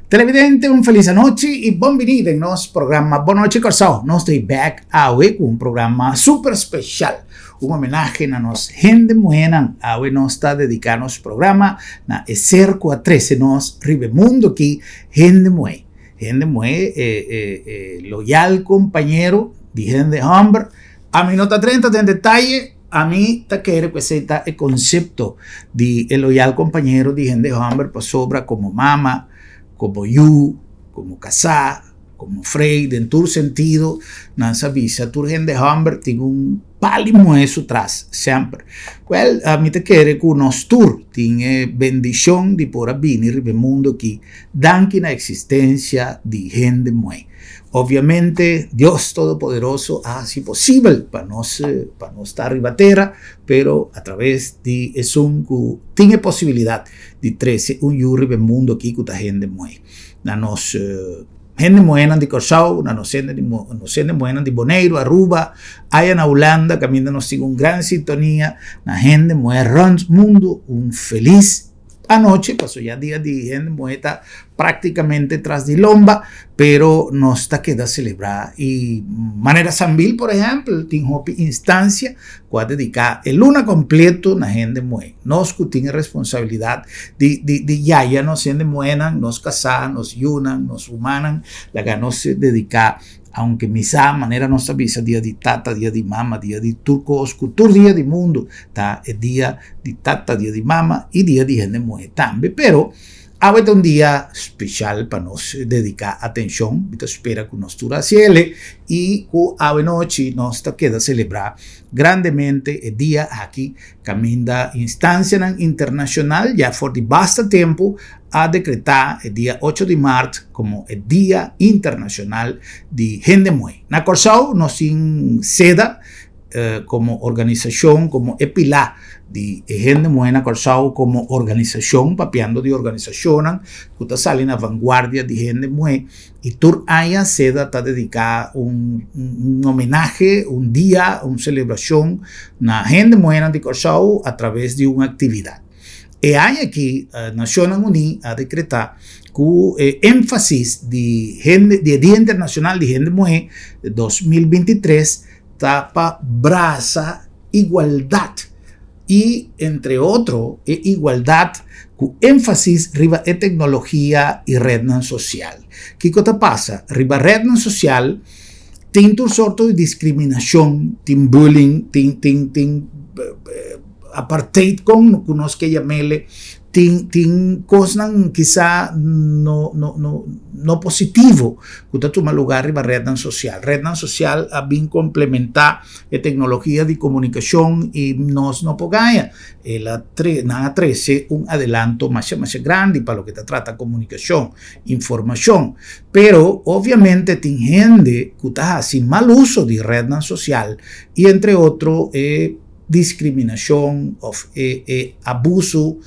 Televidente, un felis anochi i bon bini den nos programa Bon Nochi Kòrsou. Nos ta bèk awe ku un programa super speshal, un homenahe na nos hende muhénan. Awe nos ta dediká nos programa na e ser ku a trese nos riba e mundu aki, hende muhé. Hende muhé e e e loyal kompañero di hende hòmber. Ami no ta drenta den detaye. Ami ta kere ku esei ta e konsepto di e loyal kompañero di hende hòmber pasobra komo mama, komo yu, komo kasá, komo frei, den tur sentido nan sa bisa tur hende hòmber tin un pal di muhé su tras semper. Wèl, ami ta kere ku nos tur tin e bendishon di por a bini riba e mundu aki danki na eksistensia di hende muhé. Obviamente Dios Todopoderoso a hasi posibel pa nos pa nos ta riba tera, pero a traves di esun ku tin e posibilidat di trese un yu riba e mundu aki ku ta hende muhé. Na nos hende muhénan di Kòrsou, na nos hende nos hende muhénan di Boneiru, Aruba, aya na Hulanda kaminda nos tin un gran sintonia, na hende muhé rònt mundu un felis Anochi, paso ya dia di hende muhé ta práktikamente tras di lomba, pero nos ta keda selebrá. I manera Sambil, por ehèmpel, tin hopi instansia ku a dediká e luna kompleto na hende muhé. Nos ku tin e responsabilidat di di di yaya nos hende muhénan, nos kasá, nos yunan, nos rumannan, laga nos dediká Aunke mi sa manera nos ta bisa dia di tata, dia di mama, dia di tur kos ku tur dia di mundu ta e dia di tata, dia di mama i dia di hende muhé tambe. Pero awe ta un dia speshal pa nos dediká atenshon. Mi ta spera ku nos tur a hasi ele i ku awe nochi nos ta keda selebrá grandemente e dia aki kaminda instansianan internashonal ya for di basta tempu a dekretá e dia ocho di mart komo e Dia Internashonal di Hende Muhé. Na Kòrsou nos tin seda komo organisashon, komo e pilá di e hende muhé na Kòrsou komo organisashon, papiando di organisashonnan ku ta sali na vanguardia di hende muhé. I tur aña seda ta dediká un un homenahe, un dia, un selebrashon na hende muhénan di Kòrsou atraves di un aktividat. E aña aki Nashonnan Uní a dekretá ku e énfasis di hende di e Dia Internashonal di Hende Muhé 2023 ta pa brasa igualdat i entre otro e igualdat ku énfasis riba e teknologia i retnan sosial. Kiko ta pasa? Riba retnan sosial tin tur sorto di diskriminashon, tin bullying, tin tin tin Apartheid kon ku nos ke yam'ele tin tin kosnan kisa no no no no positivo ku ta tuma lugar riba retnan sosial. Retnan sosial a bin komplementá e teknologia di komunikashon i nos no por gaña. El a tre nan a trese un adelanto masha masha grandi pa loke ta trata komunikashon, informashon. Pero obviamente tin hende ku ta hasi mal uso di retnan sosial i entre otro e Discriminacion of e e abuso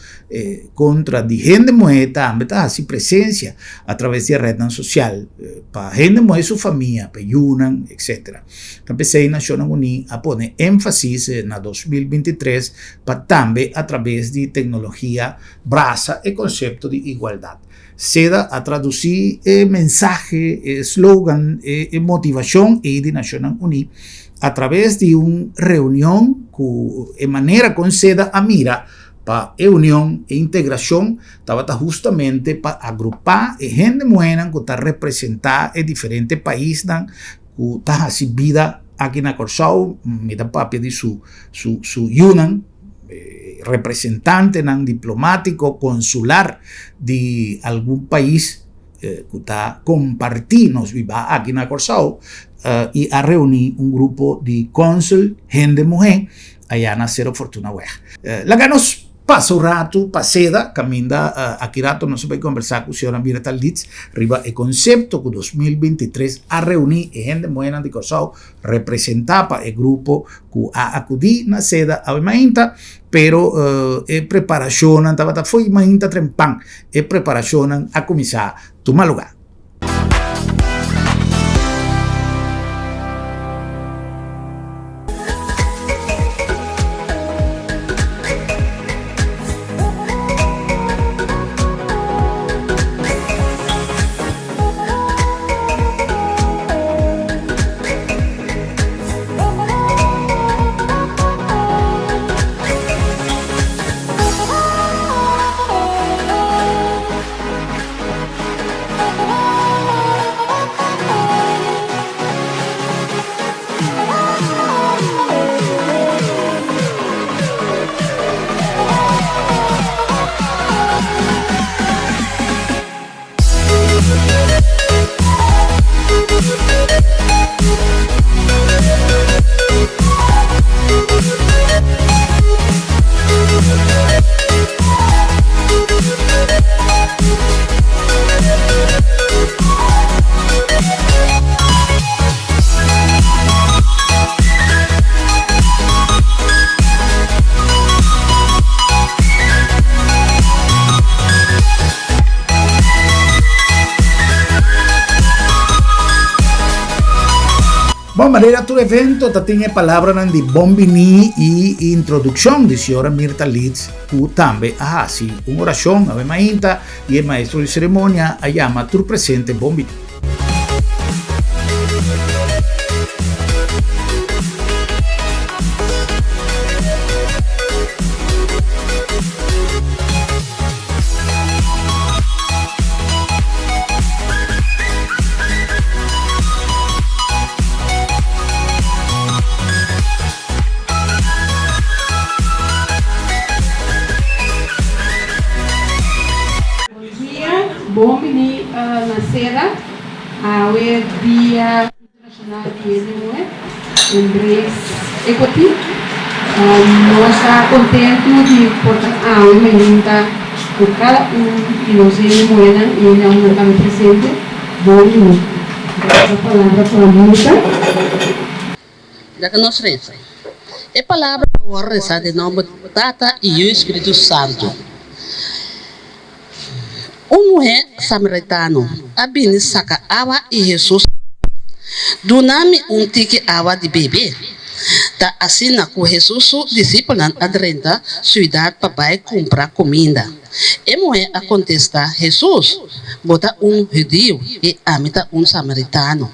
contra di hende muhe tambe ta haci presencia a traves di e rednan social pa hende muhe su famia, pa yunan etc. Ta p'esey Nacionnan Uní a pone enfasis na 2023 pa tambe a traves di tecnologia brasa e concepto di igualdad. Seda a traduci e mensahe, e slogan, e motivacion ey di Nacionnan Uní a traves di un reunion cu e manera con Seda a mira pa e union, e integracion tabata hustamente pa agrupa e hende muhernan cu ta representa e diferente paisnan cu ta haci bida aki na Corsou, mi ta papia di su su su yunan, representantenan diplomatico, consular di algun pais cu ta comparti nos biba aki na Corsou y a reuni un grupo di consul hende muhe aya na Cero Fortunaweg. Laga nos pasa un ratu pa seda caminda aki rato nos a bay combersa cu señora Mirta Litz riba e concepto cu 2023 a reuni e hende muhenan di Corsou representa pa e grupo cu a acudi na seda awe mainta, pero e preparacionnan tabata fo'i mainta trempan, e preparacionnan a cuminsa tuma lugar. Bon, manera tur evento ta tin e palabranan di bon biní i introdukshon di señora Mirta Leeds ku tambe a hasi un orashon awe mainta i e maestro di seremonia a yama tur presente bon biní. Bon dia, bon bini na Seda. Awe dia internashonal di hende muhé, Embrace Equity. Nos ta kontentu di por ta awe mainta ku kada un di nos hende muhénan i hende hombernan tambe presente. Bon bini. Ta palabra pa Mirta. Laga nos resa. E palabra ta wòrdu resá den nòmber di Tata i Yu i Spiritu Santu. Un muhé samaritano a bini saka awa i Hesus a bis'é, Duna mi un tiki awa di bebe. Ta asina ku Hesus su disipelnan a drenta siudat pa bai kumpra kuminda. E muhé a kontestá Hesus, Bo ta un hudiu i ami ta un samaritano.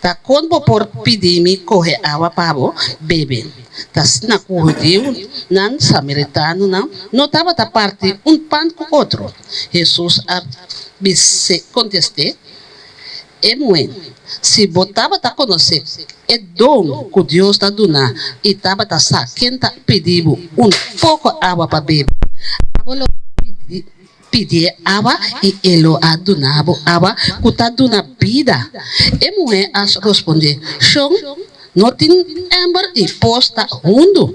Ta kon bo por pidi mi kohe awa pa bo bebe? Ta asina ku hudiunan samaritanonan no tabata parti un pan ku otro. Hesus a bis'é, kontest'é, E muhé, si bo tabata konosé e don ku Dios ta duna i tabata sa ken ta pidi bo un poko awa pa bebe, abo lo pidi. Pidié awa i e lo a duna bo awa ku ta duna bida. E muhé a rospondé, Shon, no tin ember i pos ta hundu.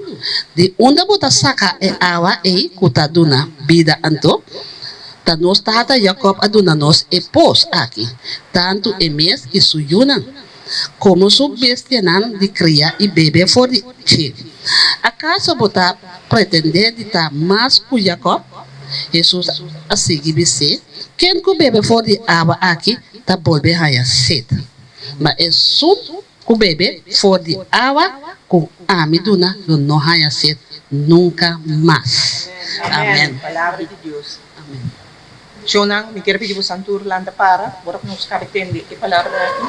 Di unda bo ta saka e awa ei ku ta duna bida anto? Ta nos tata Jakòb a duna nos e pos aki, tantu e mes i su yunan, komo su bestianan di kria i bebe for di dje. Akaso bo ta pretendé di ta mas ku Jakòb? Hesus a sigui bis'é, Ken ku bebe for di awa aki ta bolbe haña set, ma esun ku bebe for di awa ku ami duna lo no haña set nunka mas. Amèn. Palabra di Dios. Shonnan, mi kier pidi bosan tur lanta para ora ku nos kaba tende e palabra aki.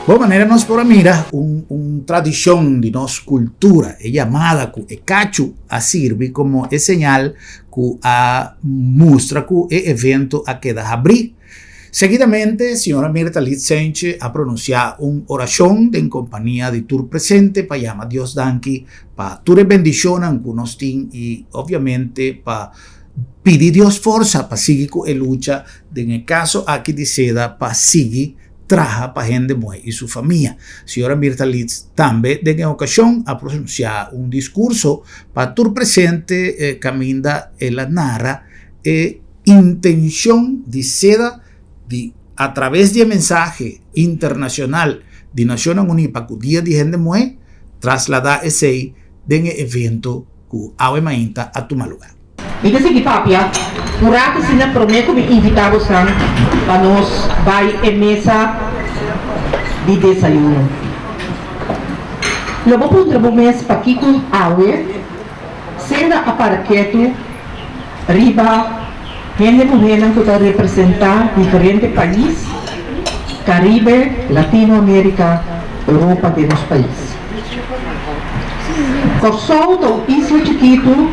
Bon manera nos por a mira un un tradishon di nos kultura, e yamada ku e kachu a sirbi komo e señal ku a mustra ku e evento a keda habrí. Seguidamente, señora Mirta Litsenche a pronunsiá un orashon den kompania di tur presente pa yama Dios danki pa tur e bendishonnan ku nos tin i obviamente pa pidi Dios forsa pa sigui ku e lucha den e kaso aki di seda pa sigui traha pa hende muhé i su famia. Señora Mirta Litz tambe den e okashon a pronunsiá un diskurso pa tur presente kaminda el a nara e intenshon di seda di atraves di e mensahe internashonal di Nashonnan Uní pa ku Dia di Hende Muhé trasladá esei den e evento ku awe mainta a tuma lugá. Mi ta sigui papia un rato asina prome ku mi invitá bosnan pa nos bai e mesa di desayuno. Lo bo puntra bo mes pakiko awe Senda a para ketu riba hende muhénan ku ta representá diferente pais, Karibe, Latino Amerika, Europa den nos pais. Kòrsou ta un isla chikitu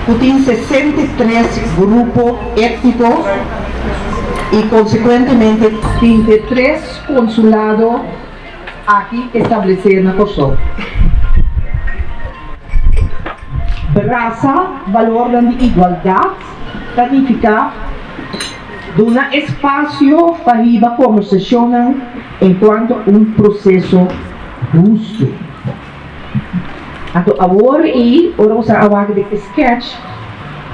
ku tin 63 grupo étniko. I konsekuentemente 33 konsulado aki establesé na Kòrsou. Brasa balornan di igualdat ta nifiká duna espasio pa hiba kombersashonnan enkuanto un proseso hustu. Anto awor ei, ora bo sa a wak den e sketch,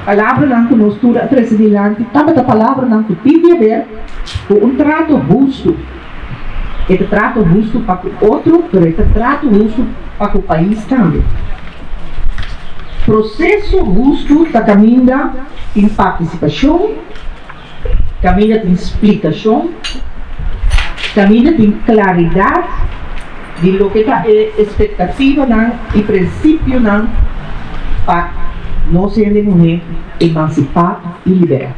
palabranan ku nos tur a trese dilanti tabata palabranan ku tin di haber ku un trato hustu. E ta trato hustu pa ku otro, pero e ta trato hustu pa ku pais tambe. Proseso hustu ta kaminda tin partisipashon, kaminda tin splikashon, kaminda tin klaridat di loke ta e espektativanan i prinsipionan pa nos hende muhé emansipá i liberá.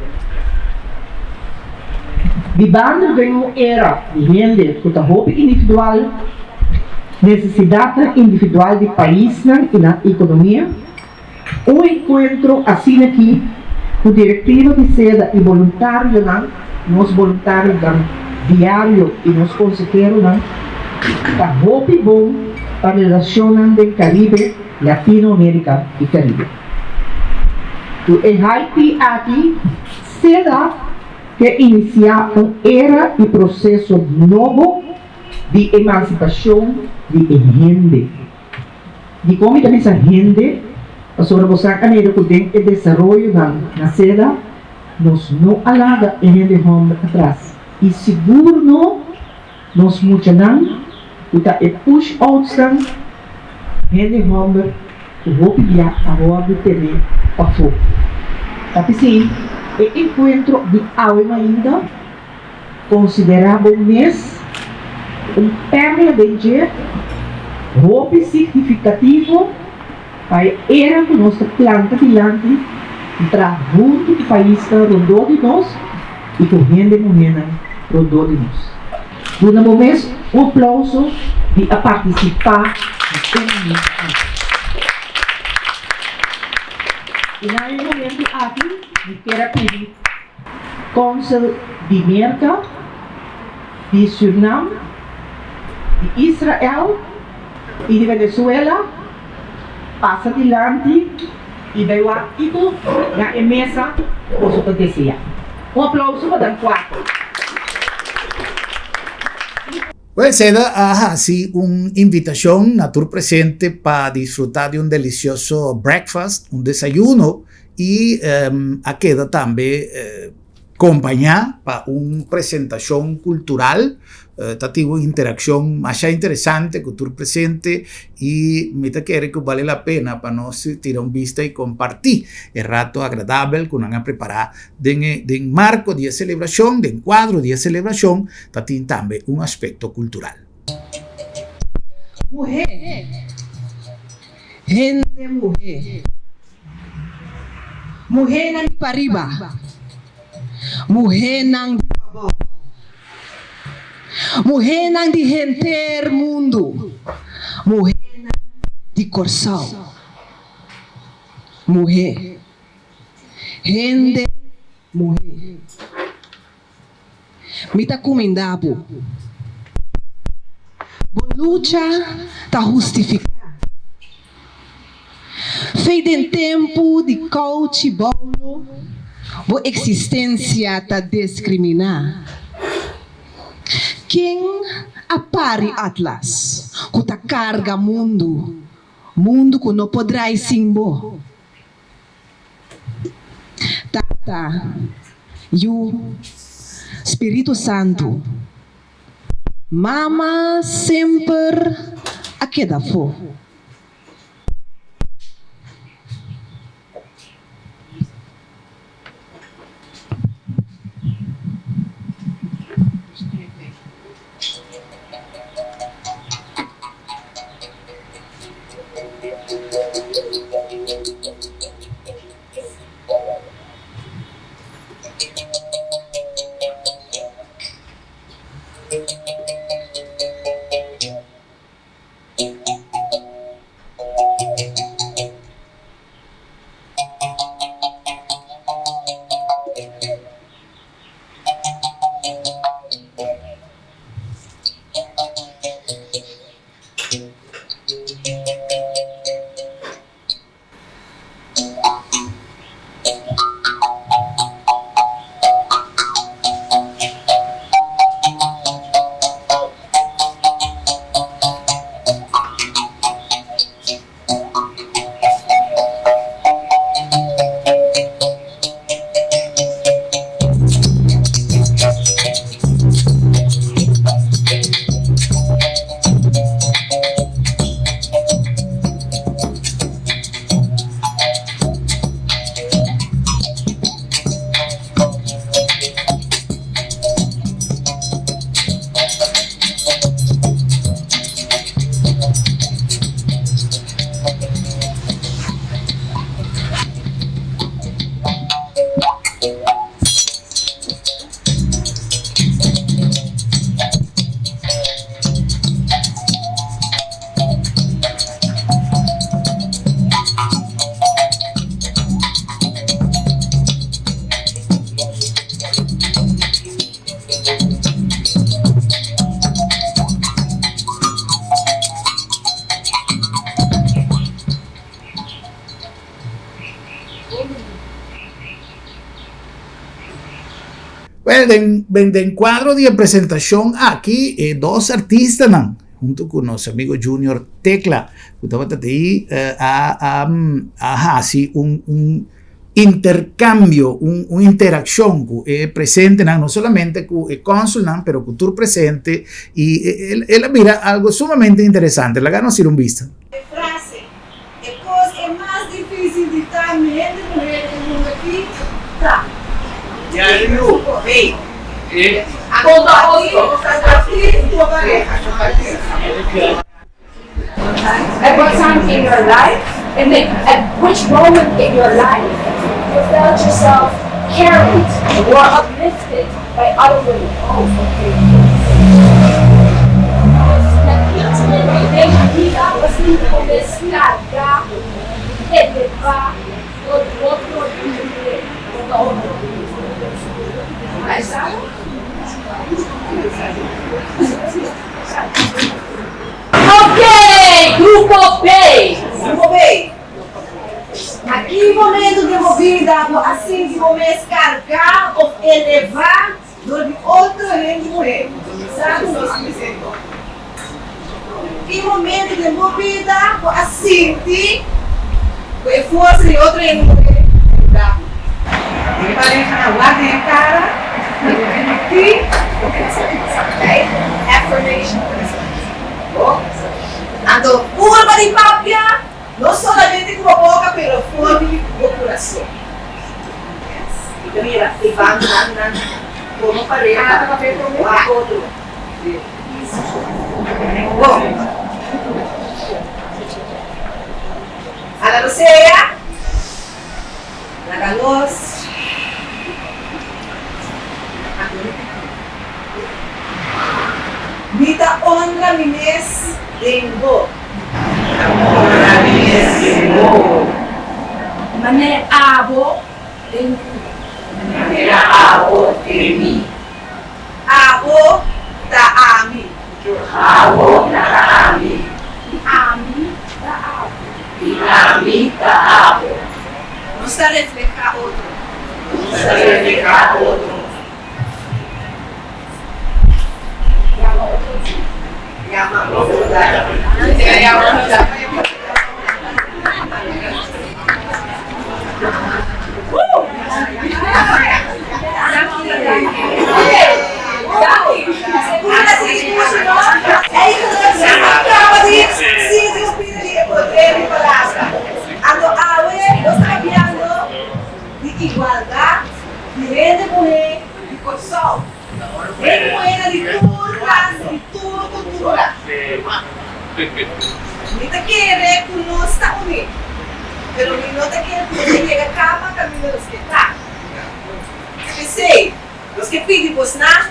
Bibando den un era di hende ku ta hopi individual, nesesidatnan individual di paisnan i nan ekonomia, Un enkuentro asina aki ku direktiva di seda i boluntarionan, nos boluntarionan diario i nos konseheronan, ta hopi bon pa relashonnan den Karibe, Latinoamerika i Karibe. Ku e high tea aki, seda ke inisiá un era i proseso nobo di emansipashon di e hende. Dikon mi ta bisa hende? Pasobra bo sa Canedo ku den e desaroyonan na seda nos no a laga e hende hòmber atras i sigur no nos muchanan ku ta e push outsnan, hende hòmber ku hopi bia a wòrdu tene pafó. Ta p'esei e enkuentro di awe mainta. Konsiderá bo mes un pèrla den dje hopi signifikativo pa e era ku nos ta planta dilanti i traha huntu ku paisnan rondó di nos i ku hende muhénan rondó di nos. Duna bo mes un aplouso di a partisipá na e momentu aki. I na e momentu aki mi kier a pidi. Kònsel di Merka, di Sürnam, di Israel i di Venezuela pasa dilanti i bai wak kiko na e mesa boso ta deseá. Un aplouso pa nan kuater. Well, Seda a hasi un invitashon na tur presente pa disfrutá di un delisioso breakfast, un desayuno I a keda tambe kompañá pa un presentashon kultural. Ta tin un interakshon masha interesante ku tur presente i mi ta kere ku bale la pena pa nos tira un bista i kompartí e rato agradabel ku nan a prepará den e den marko di e selebrashon, den kuadro di e selebrashon ta tin tambe un aspekto kultural. Muhé, hende muhé. Muhénan di pariba, muhénan di pabou, muhénan di henter mundu, muhénan di Kòrsou, muhé, hende muhé. Mi ta kumindá bo. Bo lucha ta hustifiká. Fe den tempu di kouchi boulo, bo eksistensia ta deskriminá. Ken a pari Atlas ku ta karga mundu, mundu ku no por drai sin bo? Tata, Yu, Spiritu Santu, Mama semper a keda afó. Well, den, den, den cuadro di e presentacion aki, e dos artistanan, hunto cu nos amigo Junior Tecla, cu tabata di eh, a, a, a hasi un, un intercambio, un, un interaccion cu e presentenan, no solamente cu e consulnan, pero cu tur presente, y el, el a bira algo sumamente interesante. Laga nos ir un bista. E frase, E kos e mas difísil di ta mi hende muher den mundu aki ta. At what time in your life, and then at which moment in your life you felt yourself carried or uplifted by other women? Oh, Na ki momento den bida bo sinti bo mes kargá, elevá dor di otro hende muhé? Ok, grupo B. Grupo B, Na ki momento den bo bida bo a sinti bo mes kargá òf elevá dor di otro hende muhé? Sa ku nos presentó. Ki momento den bo bida bo a sinti ku e forsa di otro hende muhé a yuda bo? E parehanan wak den e kara i repetí loke nan sa bisa. Affirmation. Anto purba di papia no solamente ku bo boka pero for di bo kurason. Bon. Ala lo sea, laga nos Mi ta honra mi mes den bo. Ta honra mi mes den bo. Manera abo den mi. Manera abo den mi. Abo ta ami. Abo ta ami. I ami ta abo. I ami ta abo. Nos ta reflehá otro. Nos ta reflehá otro. Yama otro di. Yama otro di. Anto awe nos ta papiando di igualdat di hende muhé di Kòrsou. Hende muhénan di tur rasa, di tur kultura. Mi ta kere ku nos ta uní, pero mi no ta kere ku nos ta yega kaba kaminda nos ke ta. P'esei, nos ke pidi bosnan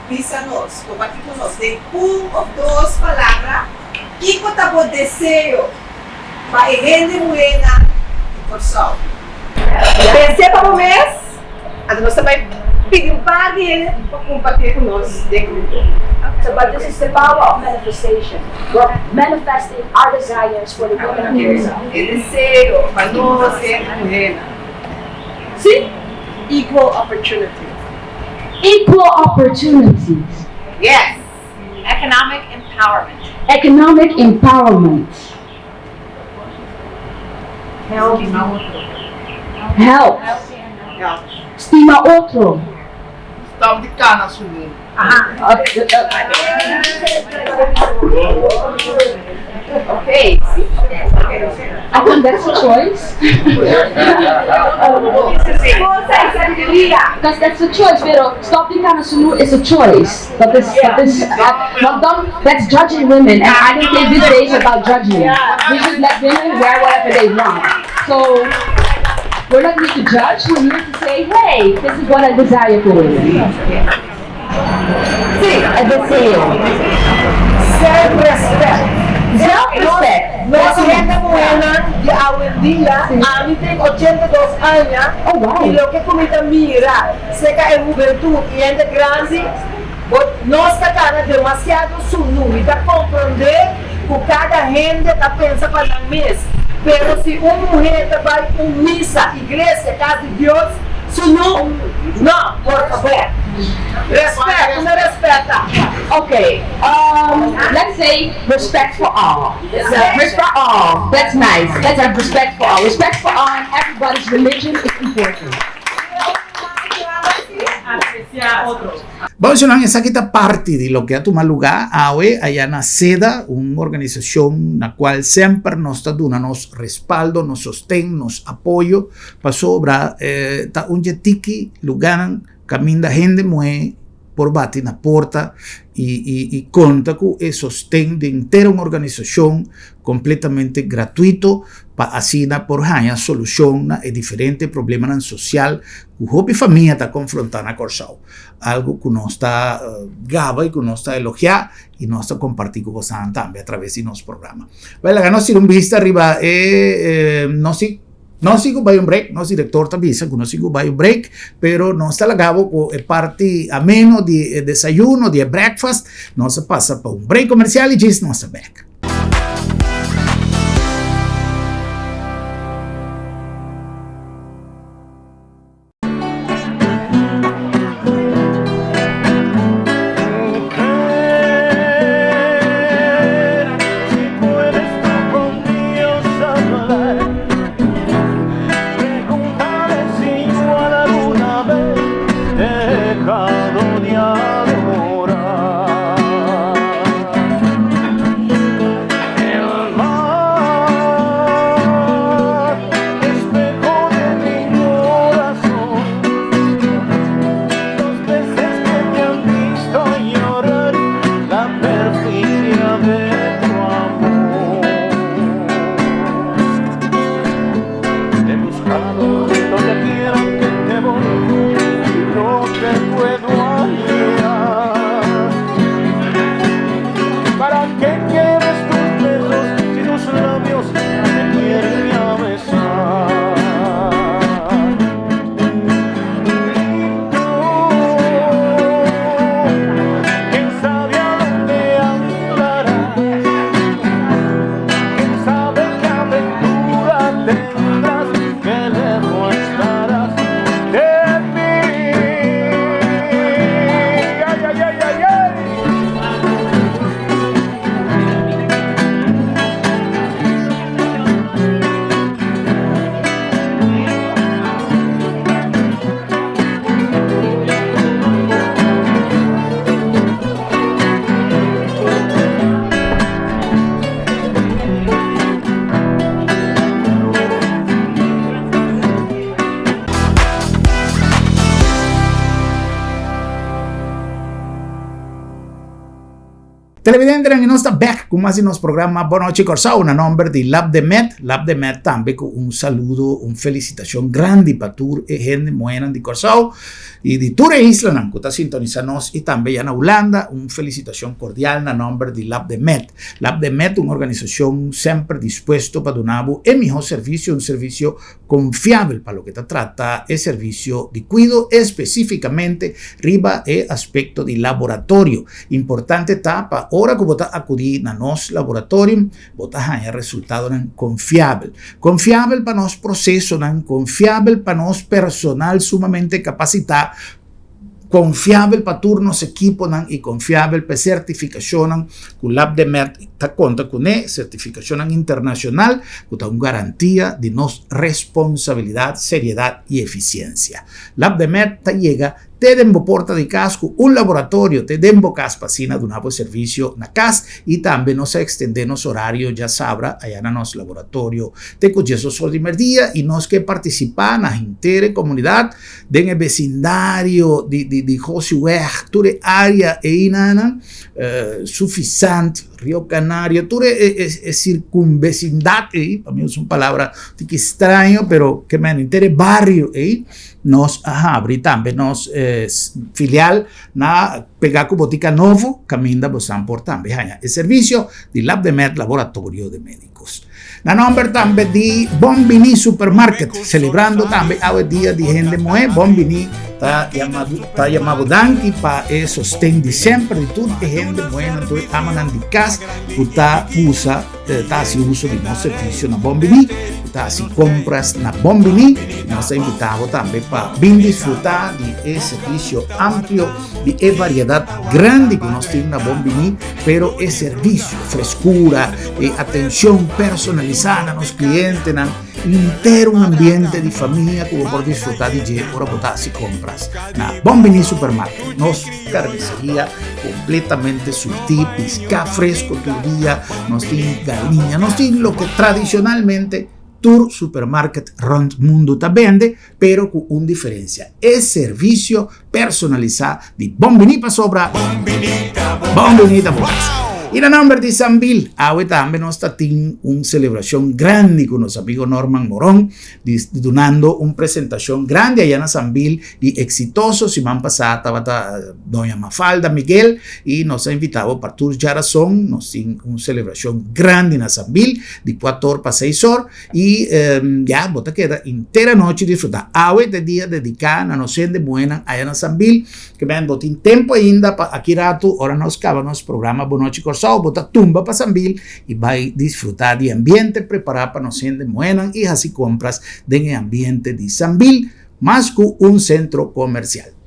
bisa nos, kompartí ku nos den un òf dos palabra kiko ta bo deseo pa e hende muhénan di Kòrsou. Pens'é pa bo mes, anto nos ta bai pidi un par di hende pa kompartí ku nos den grupo. So but this is the power of manifestation, we're manifesting our desires for the women of Curaçao. E deseo pa nos hende muhénan. Sí? Equal opportunities. Equal opportunities. Yes! Economic empowerment. Economic empowerment. Help. Help. Stima otro. Stop di kana sunú. Okay. I think that's a choice. Because that's a choice, pero stop di kana sunú is a choice. That is, that is, want dan, that's judging women, and I don't think this day is about judging. We should let women wear whatever they want. So. We're not here to judge, we're here to say, hey, this is what I desire for women. Sí, e deseo. Self-respect. Self-respect. Nos hende muhénan di awendia, ami tin 82 aña, i loke ku mi ta mira serka e hubentut i hende grandi, bo nos ta kana demasiado sunu. Mi ta komprondé ku kada hende ta pensa pa nan mes, pero si un muhé ta bai un misa, iglesia, kas di Dios, sunu, no, por fabor. Respet, una respeta. Ok, let's say respect for all. Respect for all, that's nice. Let's have respect for all. Respect for all and everybody's religion is important. Bon, señornan, esaki ta parti di loke a tuma lugá awe aya na seda, un organisashon na kual semper nos ta duna nos respaldo, nos sosten, nos apoyo, pasobra ta un dje tiki lugánan kaminda hende muhé por bati na porta i i konta ku e sosten di henter un organisashon kompletamente gratuito pa asina por haña solushon na e diferente problemanan sosial ku hopi famia ta konfrontá na Kòrsou. Algu ku nos ta gaba i ku nos ta elogiá i nos ta kompartí ku bosanan tambe atraves di nos programa. Bai laga nos tira un bista riba e nos Nos tin ku bai un break, nos direktor ta bisa ku nos tin ku bai un break, pero nos ta laga bo ku e parti ameno di e desayuno, di e breakfast. Nos a pasa pa un break komersial i djis nos ta bek. Televidentenan y nos ta bek cu mas di nos programa Bon Nochi Corsou na nomber di Lab de Med, Lab de Med tambe cu un saludo, un felicitacion grandi pa tur e hende muhernan di Corsou y di tur e islanan cu ta sintonisa nos y tambe ya na Hulanda, un felicitacion cordial na nomber di Lab de Med. Lab de Med un organisacion semper dispuesto pa duna bo e miho servicio, un servicio konfiabel pa loke ta trata e servisio di kuido, espesífikamente riba e aspekto di laboratorio. Importante ta pa ora ku bo ta akudí na nos laboratorio, bo ta haña resultadonan konfiabel. Konfiabel pa nos prosesonan, konfiabel pa nos personal sumamente kapasitá, Konfiabel pa tur nos ekiponan i konfiabel pa e sertifikashonnan ku Labdemed ta konta kuné, sertifikashonnan internashonal ku ta un garantia di nos responsabilidat, seriedat i efisiensia. Labdemed ta yega Te den bo porta di kas ku un laboratorio te den bo kas pa asina duna bo servisio na kas i tambe nos a ekstendé nos orario djasabra aya na nos laboratorio te ku diesdos or di merdia i nos ke partisipá na henter e komunidat den e besindario di di di Gosiweg tur e área einanan Sufisant, Rio Canario tur e e e sirkunbesindat ei pa mi usa un palabra tiki straño pero ke men henter e bario ei. Nos a habri tambe nos filial na pega ku Botica Novo, kaminda bosan por tambe haña e servisio di Labdemed Laboratorio de Medicos. Na nomber tambe di Bon Bini Supermarket, selebrando tambe awe dia di hende muhé, Bon Bini ta yama ta yama bo danki pa e sosten di semper di tur e hende muhénan, tur e amanan di kas ku ta usa ta hasi uso di nos servisio na Bon Biní, ku ta hasi kompras na Bon Biní. Nos ta invitá bo tambe pa bin disfrutá di e servisio amplio, di e variedat grandi ku nos tin na Bon Biní, pero e servisio, freskura, e atenshon personalisá na nos klientenan, henter un ambiente di famia ku bo por disfrutá di dje ora bo ta hasi kompras na Bon Biní Supermarket. Nos Carniceria completamente surtí, piscá fresco tur dia, nos tin galiña, nos tin loke tradicionalmente tur supermarket rond mundo ta bende, pero cu un diferencia, e servicio personalisá di Bon Biní pasobra Bon Biní ta bo casa. Y na nomber di Sambil, awe tambe nos ta tin un celebracion grandi cu nos amigo Norman Moron, di dunando un presentacion grandi allá na Sambil y exitoso. Siman pasá tabata Doña Mafalda Miguel y nos a invita bo pa tur djarason. Nos tin un celebracion grandi na Sambil di cuator pa seis or y ya bo ta keda henter anochi disfruta. Awe ta e dia dedica na nos hende muhernan allá na Sambil. Ke men bo tin tempo ainda pa aki ratu ora nos kaba nos programa Bonochi Kòrsou bo ta tumba pa Sambil i bai disfrutá di ambiente prepará pa nos hende muhénan i hasi kompras den e ambiente di Sambil mas ku un sentro komersial.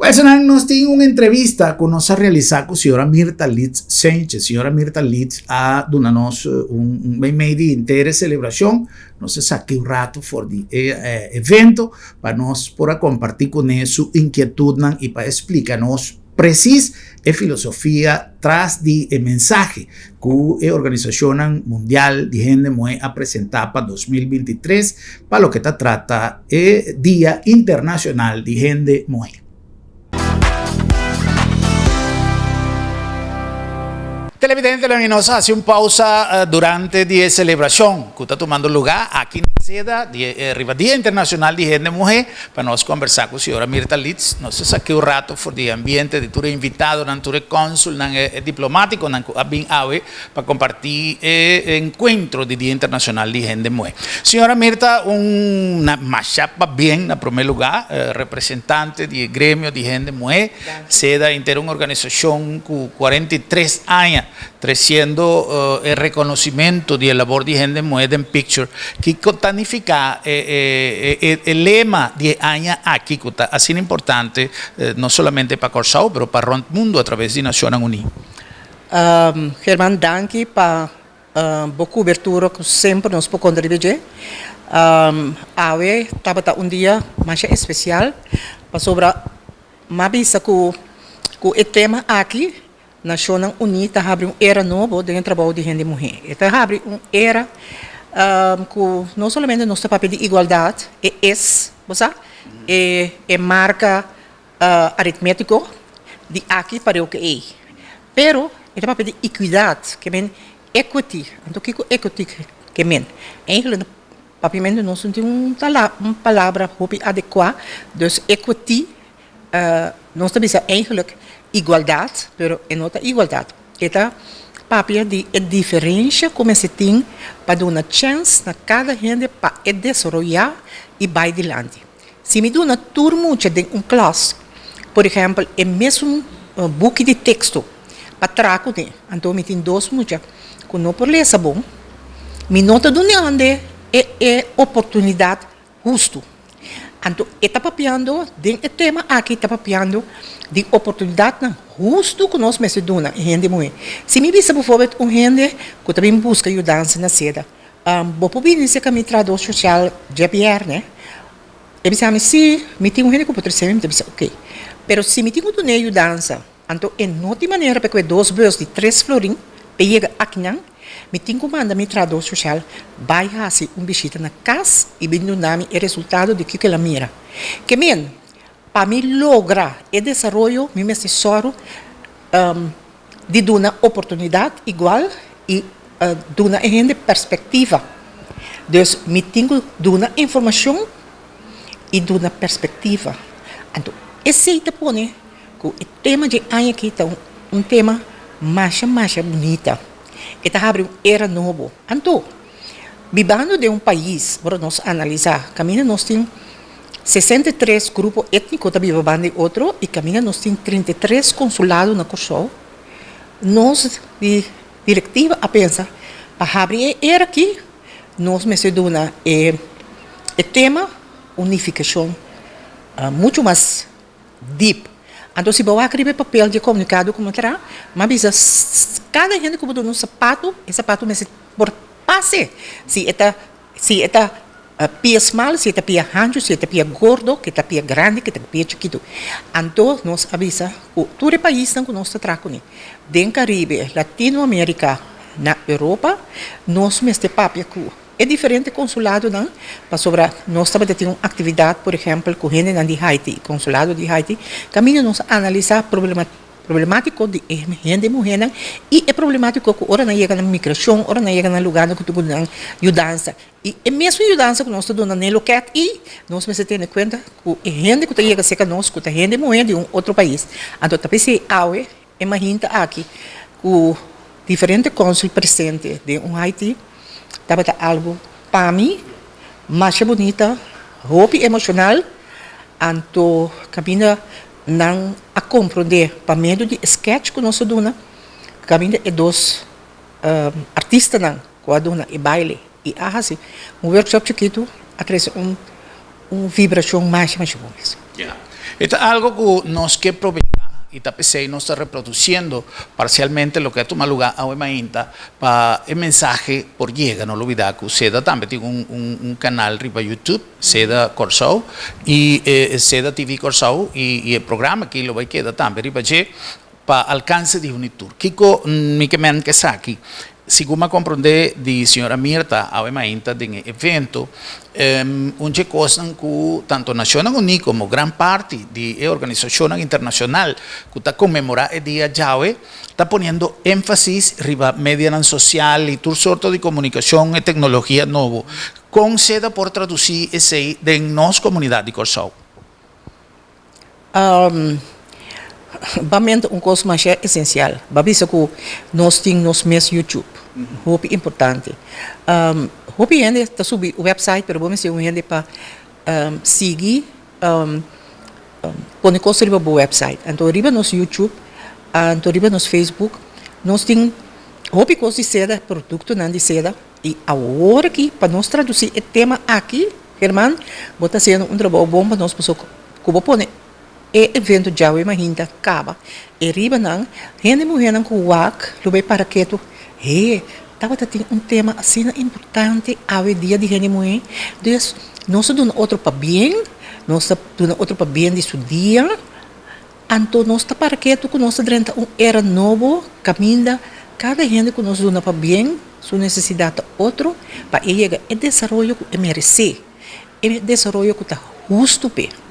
Wesenan nos tin un entrevista ku nos a realisá ku señora Mirta Litz Sanchez. Señora Mirta Litz a duna nos un meimei di henter e selebrashon. Nos a saki un rato for di e evento pa nos por a kompartí kuné su inkietudnan i pa e splika nos presis e filosofia tras di e mensahe ku e organisashonnan mundial di hende muhé a presentá pa 2023 pa loke ta trata e Dia Internashonal di Hende Muhé. Televidentenan i nos a hasi un pausa durante di e selebrashon ku ta tumando lugá aki na seda di riba Dia Internashonal di Hende Muhé pa nos kombersá ku señora Mirta Litz. Nos a saki un rato for di e ambiente di tur e invitadonan, tur e kònsulnan, e diplomatikonan ku a bin awe pa kompartí e enkuentro di Dia Internashonal di Hende Muhé. Señora Mirta, un masha pabien na promé lugá, representante di e gremio di hende muhé, seda henter un organisashon ku 43 aña tresiendo e rekonosimentu di e labor di hende muhé den picture. Kiko ta nifiká e lema di e aña aki ku ta asina importante no solamente pa Kòrsou pero pa rònt mundu atraves di Nashonnan Uní? German danki pa bo kubertura ku semper nos por konta riba dje. Awe tabata un dia masha espesial pasobra m'a bisa ku ku e tema aki Nashonnan Uní ta habri un era nobo den e trabou di hende muhé. E ta habri un era ku no solamente nos ta papia di igualdat, e es, bo sa, e e marka aritmétiko di aki pareu ku ei. Pero e ta papia di ekuidat, ke men equity. Anto kiko equity ke men? Eigenlijk na papiamentu nos no tin un un palabra hopi adekuá, dus equity Nos ta bisa eigenlijk igualdat, pero e no ta igualdat. E ta papia di e diferensha ku mester tin pa duna chèns na kada hende pa e desaroyá i bai dilanti. Si mi duna tur mucha den un klas, por ehèmpel, e mesun buki di teksto pa traha kuné, anto mi tin dos mucha ku no por lesa bon, mi no ta dunande e e oportunidat hustu. Anto e ta papiando den e tema aki ta papiando di oportunidatnan hustu ku nos mester duna e hende muhé. Si mi bisa bivoorbeeld un hende ku ta bin buska yudansa na seda, bo por bini serka mi trahador sosial djabièrnè? E bisa mi, si, mi tin un hende ku por trese mi, mi ta bisa oke. Pero si mi tin ku dun'é yudansa, Anto e no tin manera pa e kue dos bus di tres florin pa e yega akinan, mi tin ku manda mi trahador sosial bai hasi un bishita na kas i bin duna mi e resultado di kiko el a mira. Ke men, pa mi logra e desaroyo mi mester sòru di duna oportunidat igual i duna e hende perspektiva. Dus mi tin ku duna informashon i duna perspektiva. Anto esei ta pone Ku e tema dje aña aki ta un tema masha masha bunita. E ta habri un era nobo. Anto, bibando den un pais, ora nos analisá, kaminda nos tin 63 grupo étniko ta biba banda di otro i kaminda nos tin 33 konsulado na Kòrsou, nos di direktiva a pensa pa habri e era aki nos mester duna e tema unifikashon muchu mas Deep. Anto si bo wak riba e papel di e komunikado ku mi traha, mi a bisa kada hende ku bo duna un sapatu, e sapatu mester por pase. Si e ta si e ta pia smal, si e ta pia hanchu, si e ta pia gordo, ke ta pia grandi, ke ta pia chikitu. Anto nos a bisa ku tur e paisnan ku nos ta traha kuné, den Karibe, Latinoamerika, na Europa, nos mester papia ku. E diferente konsuladonan, pasobra nos tabata tin un aktividat, por ehèmpel, ku hendenan di Haiti, konsulado di Haiti, kaminda nos a analisá problemátiko di e hende muhénan i e problemátiko ku ora nan yega na migrashon, ora nan yega na lugánan ku ta duna nan yudansa. I e mesun yudansa ku nos ta duna n'e lokèt i nos mester tene kuenta ku e hende ku ta yega serka nos ku ta hende muhé di un otro pais. Anto ta p'esei awe E mahinta aki ku diferente kònsul presente den un Haiti tabata algu pa mi masha bunita, hopi emoshonal, anto kaminda nan a komprondé pa medio di e skèch ku nos a duna, kaminda e dos artistanan ku a duna e baile i a hasi un workshop chikitu a trese un un vibrashon masha masha bon mes. Ya. E ta algo ku nos ke probechá i ta p'esei nos ta reprodusiendo parsialmente loke a tuma lugá awe mainta pa e mensahe por yega. No lubidá ku Seda tambe tin un un kanal riba YouTube, Seda Kòrsou i Seda TV Kòrsou i e programa aki lo bai keda tambe riba dje pa alkanse di huni tur. Kiko mi ke men k'esaki? Segun mi a komprondé di señora Mirta awe mainta den e evento, un dje kosnan ku tantu Nashonnan Uní komo gran parti di e organisashonnan internashonal ku ta konmemorá e dia djawe ta poniendo énfasis riba medianan sosial i tur sorto di komunikashon e teknologia nobo. Kon seda por tradusí esei den nos komunidat di Kòrsou? Bamente un kos masha esensial. Bo a bisa ku nos tin nos mes YouTube. Hopi importante. Hopi hende ta subi website pero bo mester un hende pa sigui pone kos riba bo website. Anto riba nos YouTube, anto riba nos Facebook nos tin hopi kos di seda, produktonan di seda. I awor aki pa nos tradusí e tema aki, German, bo ta hasiendo un trabou bon pa nos pasobra ku bo pone e evento djawe mahinta kaba e riba nan, hende muhénan ku wak lo bai para ketu, he, tabata tin un tema asina importante awe dia di hende muhé, dus nos ta duna otro pabien, nos ta duna otro pabien di su dia. Anto nos ta para ketu ku nos ta drenta un era nobo kaminda kada hende ku nos duna pabien su nesesidat ta otro pa e yega e desaroyo ku e meresé, e desaroyo ku ta hustu p'e.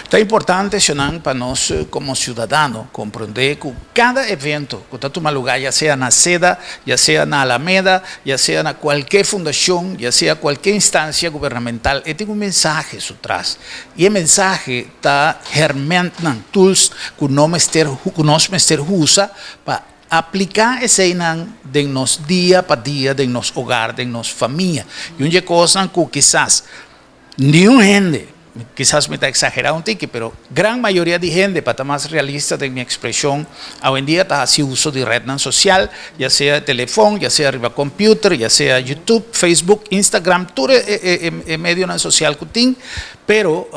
Ta importante, Shonan, pa nos komo siudadano komprondé ku kada evento ku ta tuma lugá ya sea na seda, ya sea na Alameda, ya sea na kualke fundashon, ya sea kualke instansia gubernamental, e tin un mensahe su tras. I e mensahe ta hermentnan, tools, ku no mester ku nos mester usa pa apliká eseinan den nos dia pa dia, den nos hogar, den nos famia. I un dje kosnan ku kisas niun hende, kisas mi ta eksagerá un tiki, pero gran mayoria di hende, pa ta mas realista den mi ekspreshon, awendia ta hasi uso di retnan sosial, ya sea telefòn, ya sea riba computer, ya sea YouTube, Facebook, Instagram, tur e medionan sosial ku tin. Pero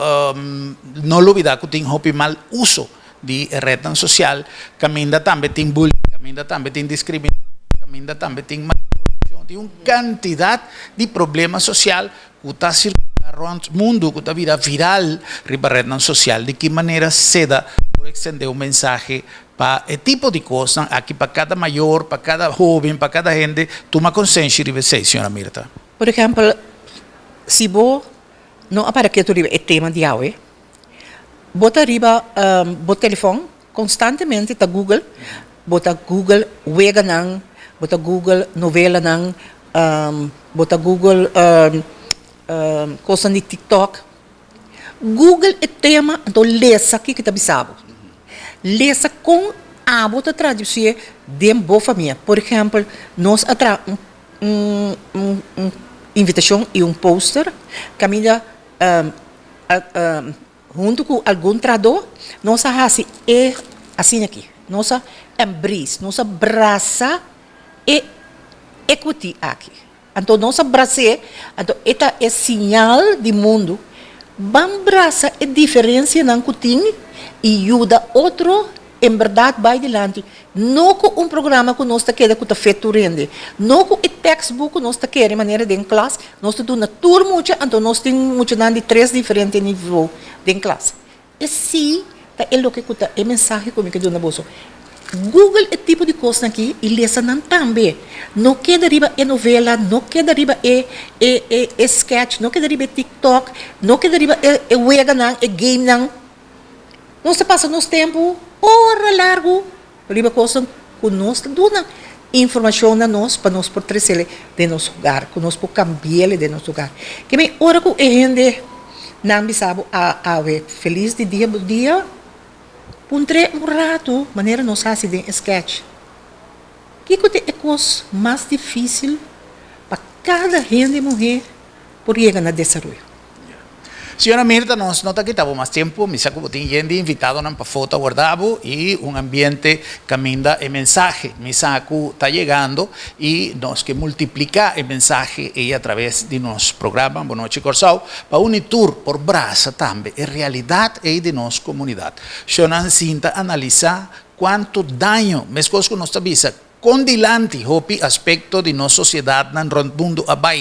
no lubida ku tin hopi mal uso di e retnan sosial, kaminda tambe tin bullying, kaminda tambe tin diskriminashon, kaminda tambe tin malinformashon, tin un kantidat di problema sosial ku ta sirkulá rònt mundu, ku ta bira viral riba retnan sosial. Di ki manera seda por ekstendé un mensahe pa e tipo di kosnan aki pa kada mayor, pa kada hóben, pa kada hende tuma konsenshi riba esei, señora Mirta? Por ehèmpel, si bo No a para ketu riba e tema di awe. Bo ta riba bo telefòn konstantemente ta google, bo ta google weganan, bo ta google novelanan, bo ta google kosnan di tiktok. Google e tema anto lesa kiko ta bisa bo. Lesa kon abo ta tradusié den bo famia. Por ehèmpel, nos a traha un un invitashon i un poster kaminda huntu ku algun trahadó nos a hasi e asina aki, nos a embrace, nos a brasa e equity aki. Anto nos a bras'é, anto e ta e siñal di mundu, ban brasa e diferensianan ku tin i yuda otro En berdad bay dilanti, no cu un programa cu nos ta keda cu ta fit tur hende, no cu e textbook cu nos ta kere manera den klas, nos ta duna tur mucha, anto nos tin muchanan di tres diferente nivo den klas. Esey ta e loke cu ta e mensahe cu mi ke duna boso. Google e tipo di cosnan aki y lesa nan tambe. No keda riba e novela, no keda riba e e e e sketch, no keda riba e tiktok, no keda riba e e weganan, e gamenan. Nos ta pasa nos tempu ora largu riba kosnan ku nos ta duna informashon na nos pa nos por tresele den nos hogar, ku nos por kambiele den nos hogar. Ke men ora ku e hende nan bisa bo awe felis di dia bo dia, puntr'é un ratu manera nos hasi den e sketch. Kiko ta e kos mas difísil pa kada hende muhé por yega na desaroyo? Señora Mirta, nos no ta kita bo mas tempu, mi sa ku bo tin yen di invitadonan pafó ta warda bo i un ambiente kaminda e mensahe mi sa ku ta yegando i nos ke multipliká e mensahe ei atraves di nos programa Bon Nochi Kòrsou pa uni tur por brasa tambe e realidat ei di nos komunidat. Shonnan sinta analisá kuantu daño, meskos ku nos ta bisa, kon dilanti hopi aspekto di nos sosiedatnan rònt mundu a bai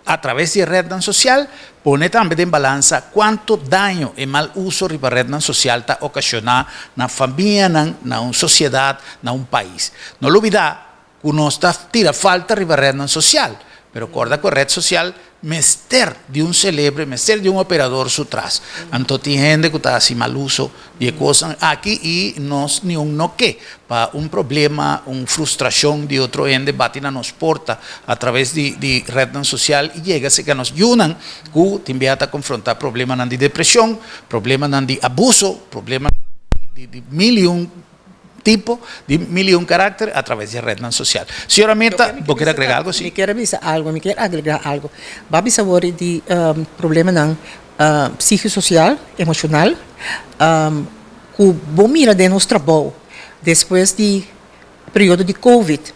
Atraves di e retnan sosial, pone tambe den balansa kuantu daño e mal uso riba retnan sosial ta okashoná na famianan, na un sosiedat, na un pais. No lubidá ku nos ta tira falta riba retnan sosial, pero kòrda ku e ret sosial mester di un selebre, mester di un operador su tras. Anto tin hende ku ta hasi mal uso di e kosnan aki i nos niun no ke pa un problema, un frustrashon di otro hende bati na nos porta a traves di di retnan sosial i yega serka nos yunan ku tin bia ta konfrontá problemanan di depreshon, problemanan di abuso, problemanan di di mil i un tipo, di mil i un karakter a traves di e retnan sosial. Señora Mirta, bo kier agrega algo? Si. Mi kier bisa algo, mi kier agrega algo. Bo a bisa wor di problemanan psicosocial, emocional, cu bo mira den nos trabou despues di periodo di covid,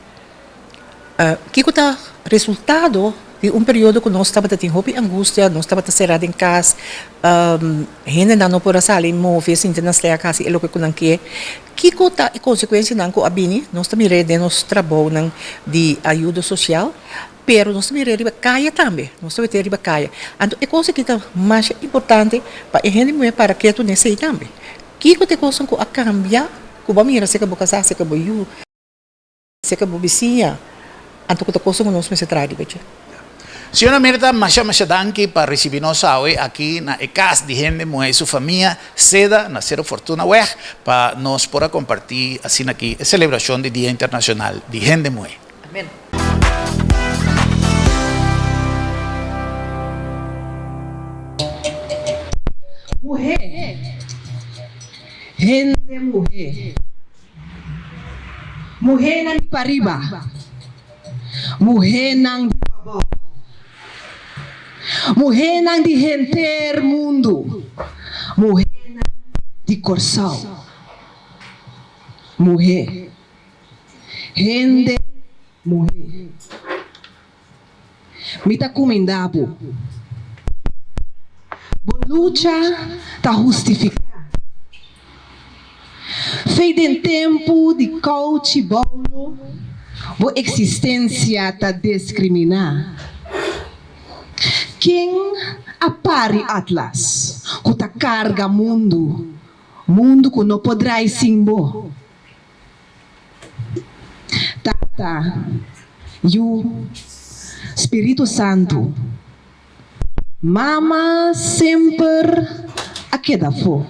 kico ta. resultado di un periodo ku nos tabata tin hopi angustia, nos tabata será den kas, hendenan no por a sali move, sinti nan slèk hasi e loke ku nan ke. Kiko ta e konsekuensianan ku a bini? Nos ta mir'é den nos trabounan di ayudo sosial, pero nos ta mir'é riba kaya tambe, nos ta wet'é riba kaya. Anto e kos aki ta masha importante pa e hende muhé para ketu n'esei tambe. Kiko ta e kosnan ku a kambia ku bo a mira serka bo kasá, serka bo yu? Seka bo bisiña, anto ku ta kosa ku nos mester traha riba dje. Señora Mirta, masha masha danki pa risibi nos awe aki na e kas di hende muhé i su famia, Seda, na Sero Fortunaweg, pa nos por a kompartí asina aki e selebrashon di Dia Internashonal di Hende Muhé. Amen. Muhé, hende muhé. Muhénan di pariba, muhénan di pabou, muhénan di henter mundu, muhénan di Kòrsou. Muhé, hende muhé. Mi ta kumindá bo. Bo lucha ta hustifiká. Fei den tempu di kouchi boulo, bo eksistensia ta deskriminá. Ken a pari Atlas ku ta karga mundu, mundu ku no por drai sin bo? Tata, Yu, Spiritu Santu, Mama semper a keda afó.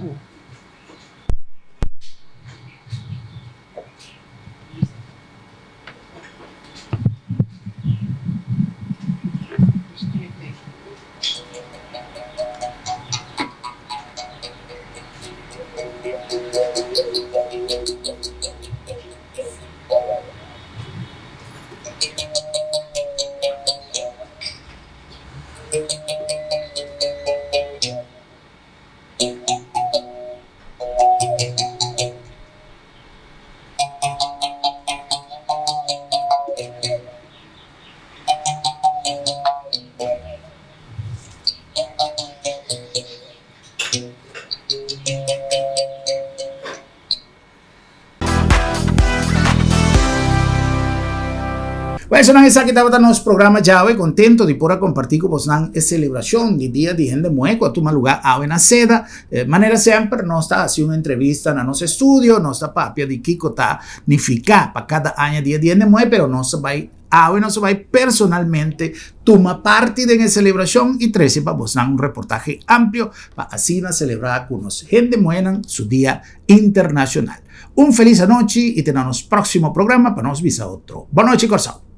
Bueno, esaki tabata nos programa djawe. Contento di por a comparti cu bosnan e celebracion di Dia di Hende Muhe cu a tuma lugar awe na Seda. Manera semper nos ta haci un entrevista na nos estudio, nos ta papia di kico ta nifica pa cada aña Dia di Hende Muhe, pero nos ta bay Awe nos a bai personalmente tuma parti den e selebrashon i trese pa bosnan un reportahe amplio pa asina selebrá ku nos hende muhénan su dia internashonal. Un felis anochi i te na nos próksimo programa pa nos bisa otro. Bon nochi Kòrsou!